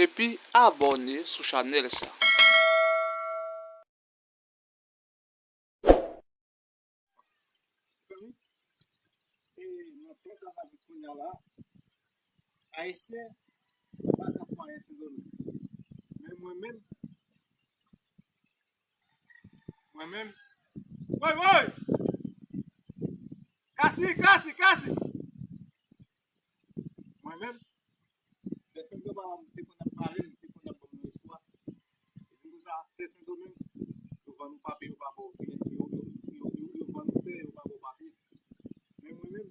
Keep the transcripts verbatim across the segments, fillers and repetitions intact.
epi abòne sou chanèl sa. Mezanmi, e nan tan sa n ap viv kounye a la, Ayisyen pa ka fè anyen Sendomeng. Men mwen menm, mwen menm, woy, woy! Kasi, kasi, kasi! Mwen menm, lè fèm nan pa la, m te konn ap pale, m te konn ap ban m lespwa. E se pou sa, tè Sendomeng, yo vann ou papye, yo pa ba w, yo, yo, yo, yo, yo vann ou tè, yo pa ba w papye. Men mwen menm,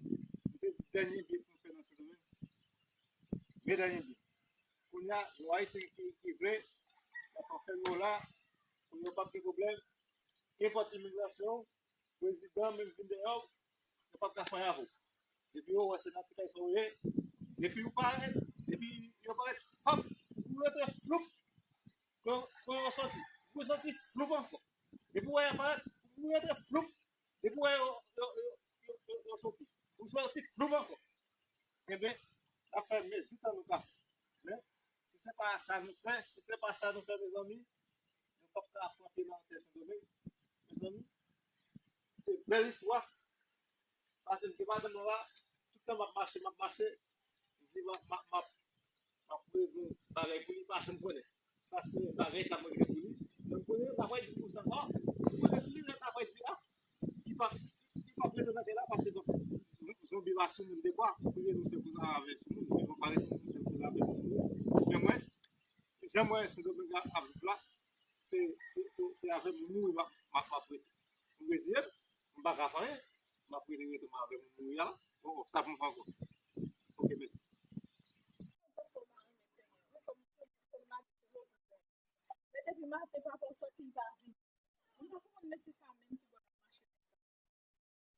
m te di dènye byen pou m fè nan Sendomeng, men dènye byen. Kounye a, yon Ayisyen ki, ki vle, y ap fè yo la, kounye a w p ap gen pwoblèm, kenpòt imigrasyon, prezidan menm vin dèyè w, yo p ap ka fè anyen avè w. Depi yo wè se nan ti kay sa w ye, depi yo parèt, depi yo parèt, fòk ou rete floup, pou, pou yo soti. Pou yo soti floup ankò. Depi w wè y ap parèt, pou yo rete floup, depi w wè yo, yo, yo, yo, yo, yo soti. Pou yo soti floup ankò. Enben, n ap fè mezi tan nou ka fè. Men, si se pa sa nou fè, si se pa sa nou fè, mezanmi, nou p ap ka fè anpil nan tè Sendomeng. Mezanmi, se bèl istwa. Pase m gen madanm nan la, tout tan m ap mache, m ap mache, m di m ap, m ap, m ap, m ap reve bagay pou li, pa janm konnen. Sa se bagay sa mwen gen pou li. Lè m konnen, l ap di pou sa, oh, ou konnen si li rete, l ap di, ah, li p ap, li p ap rete nan kay la, pase zonbi pa sou moun de bwa, pou li nou se pou la avè sou moun, men mwen pa rete nou se pou la avè moun. Men mwen, jan mwen se Sendomeng ap viv la, se, se, se, se avè moun mouri m ap, m ap, m ap rete. M reziye m, m pa ka fè anyen, m ap rete, rete m avè moun mouri a. Bon, sa pou m fè ankò. Ok, mèsi. Men depi maten papa w soti, li pa vini. Mwen pa konprann mesye sa menm ki bò l ap mache konsa.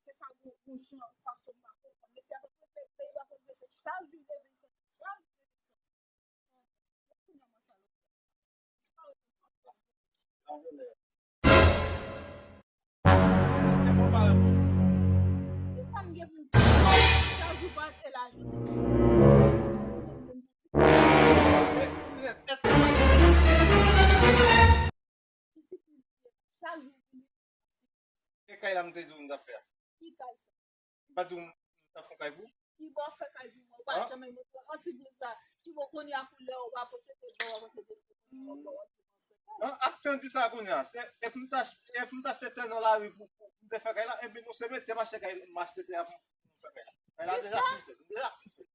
Se sa gon, gon jan fason m pa konprann. Mesye a pa konn leve, peyi pa konn leve, chak jou l leve, l soti, chak jou l leve, l soti. Mwen kounye a mwen salopri. Se bon parèt. E sa m gen pou m di? Chak jou pa te lajounen. Men, Juliette, èske pa gen posiblite? Ki sipriz li ye? Chak jou vini. E kay la m te di w m t ap fè a? Ki kay sa? M pa di w m t ap fè kay pou ou? Ki bò fè kay pou mwen? Ou pa janm montre an sipriz sa. Ki bò kounye a koulè ou pa posede bò, ou pa posede. An, ap tann di sa kounye a. Se, e pou m ta, e pou m ta achte tè nan lari pou, pou, pou m te fè kay la, epi nou se metye m achte kay, m achte tè a pou m fè kay la. Kay la deja fin fèt, m deja fin fèt.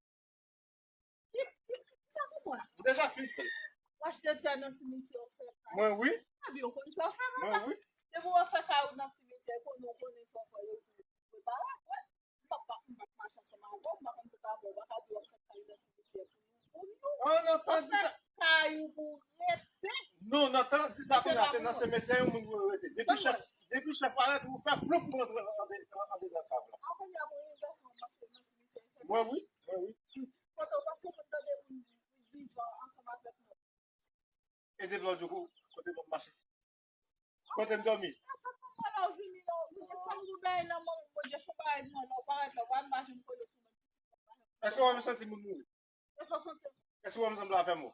Ki, ki, ki sa pou mwen? M deja fin fèt. Ou achte tè nan simityè, ou fè kay. Mwen wi. Ebyen, ou konn sa w fè, papa. Mwen wi. Depi w fè kay ou nan simityè, konnen w konnen sa w fè yo tou. Ou pa la, wè. M p ap, m p ap mache ansanm avè w, m pa konn se pa avè w, ou pa ka di w ap fè kay nan simityè pou nou. Pou nou. An, nan tan di sa. Ou fè kay ou pou rete. Non, nan tan di sa kounye a, se nan simityè yon moun dwe rete. Depi chèf, depi chèf parèt, ou fè floup pou rantre andedan kav la. An, kounye a, pou yon gason ap mache nan simityè, fè kay. Mwen wi, mwen wi. Kote w pase, mwen tande moun vivan ansanm avèk mò. E depi lòt jou, kote m ap mache? Kote m dòmi? Sa pa mwen la w vini la, ou vini fè m yon bagay nan men w, Bondye se bagay mwen la, ou parèt la, ou pa m pa janm kole sou mwen. Èske w wè m santi moun mouri? Èske w santi? Èske w wè m sanble avè mò?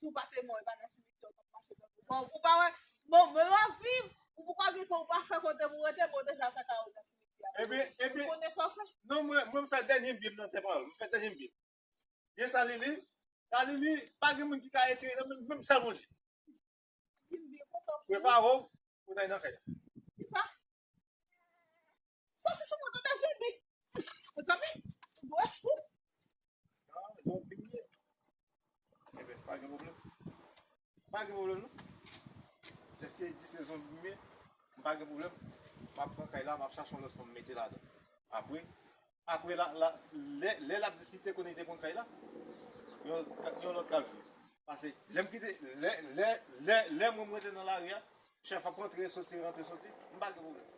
Si w pa te mò, e pa nan simityè w t ap mache tankou. Bon, ou pa wè, bon, men w ap viv, ou poko gen kò, ou pa fè kote pou w rete, men w deja fè kay ou nan simityè a. Ebyen, ebyen, ou konnen sa w fè? Non, mwen, mwen, m fè dènye byen m nan tè pa m, m fè dènye byen. Byen sa li li, sa li li, pa gen moun ki ka retire nan menm, menm sèl Bondye. Vin byen kontan pou ou. Prepare w pou w ta nan kay la. Kisa? Soti sou mwen, tande zonbi. Mezanmi, ou dwe fou. Ah, zonbi m ye. Ebyen, pa gen pwoblèm. Pa gen pwoblèm, non. Dèske di se zonbi m ye, m pa gen pwoblèm. M ap pran kay la, m ap chache yon lòt fanm mete ladan. Apre, apre la, la, lè, lè l ap di si te konnen li te pran kay la, yon, yon lòt ka jwe. Paske lè m kite, lè, lè, lè, lè mwen m rete nan lari a, chèf ap rantre, soti, rantre, soti, m pa gen pwoblèm.